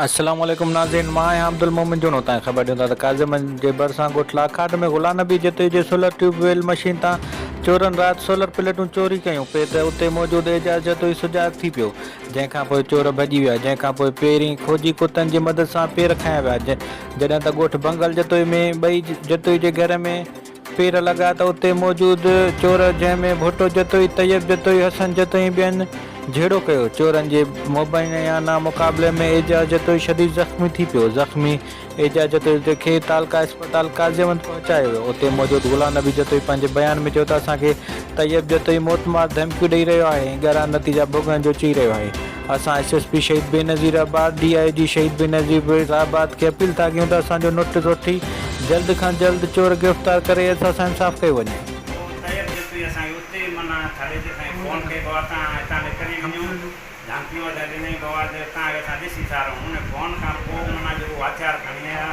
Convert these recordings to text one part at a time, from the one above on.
السلام عليڪم ناظرين مان آهيان عبدالمومن جوڻو تائين خبر ڏيون ٿا ته ڪاظمن جي ڀرسان ڳوٺ لاکاٽ ۾ غلام نبي جتوئي جي سولر ٽيوب ويل مشين تان چورن رات سولر پليٽون چوري ڪيون پي ته اتي موجود اعجاز جتوئي سجاڳ ٿي پيو جنهن کان پوء چور ڀڄي ويا جنهن کان پوء پهرين کوجي ڪتن جي مدد سان پير کنيا ويا جڏهن ته ڳوٺ بنگل جتوئي ۾ ٻئي جتوئي جي گهر ۾ پير لڳا ته اتي موجود چور جنهن ۾ ڀٽو جتوئي، طيب جتوئي، حسن جتوئي ۽ ٻين جهيڙو ڪيو. چورن جي مبينا مقابلي ۾ اعجاز جتوئي شديد زخمي ٿي پيو. زخمي اعجاز جتوئي کي تعلقه اسپتال قاضيوند پهچايو ويو. اتي موجود غلام نبي جتوئي پنهنجي بيان ۾ چيو ته اسان کي طيب جتوئي موتمار ڌمڪيون ڏئي رهيو آهي ۽ ڳرا نتيجا ڀوڳڻ جو چئي رهيو آهي. اسان S S P Shaheed Benazirabad, D I G Shaheed Benazirabad کي اپيل ٿا ڪيون ته اسان جو نوٽيس وٺي جلد کان جلد چور گرفتار ڪري اسان سان انصاف ڪيو وڃي. پوء طيب جتوئي اسان کي اتي ئي منع ٿڙي تي سائين فون ڪئي بابا تان هتان نڪري وڃو ڌمڪيون وڌا ڏنائين بابا ته تان کي اسان ڏسي ٿا رهون ان فون کان پوء منع جيڪو هٿيار کڻي آيا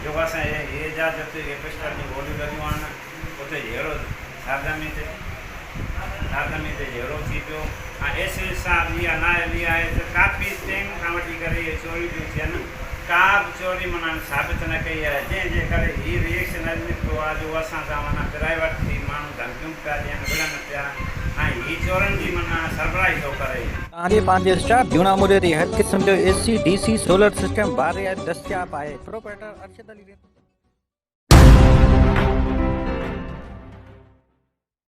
جيڪو اسان جي اعجاز جتوئي کي پسٽل جون گوليون لڳيون آهن اتي جهيڙو سرزمين تي سرزمين تي جهيڙو ٿي پيو ۽ ايس ايس صاحب جي اها نااهلي آهي ته ڪافي ٽيم کان وٺي ڪري اهي چوريون پيون ٿين ڪا به چوري معنيٰ ثابت نه ڪئي آهي جنهن جي ڪري هي ريئيڪشن اڄ نڪتو آهي جو اسان سان معنيٰ پرائيوٽ ٿي ماڻهو ڌمڪيون به پيا ڏين وڙهن پيا ۽ هي چورن جي معنيٰ سربراهي ٿو ڪري. توهان جي پنهنجي اسٽاف جهونا موري تي هر قسم جو A C, D C, solar system باري دستياب آهي. پروپرائيٽر ارشد علي رند.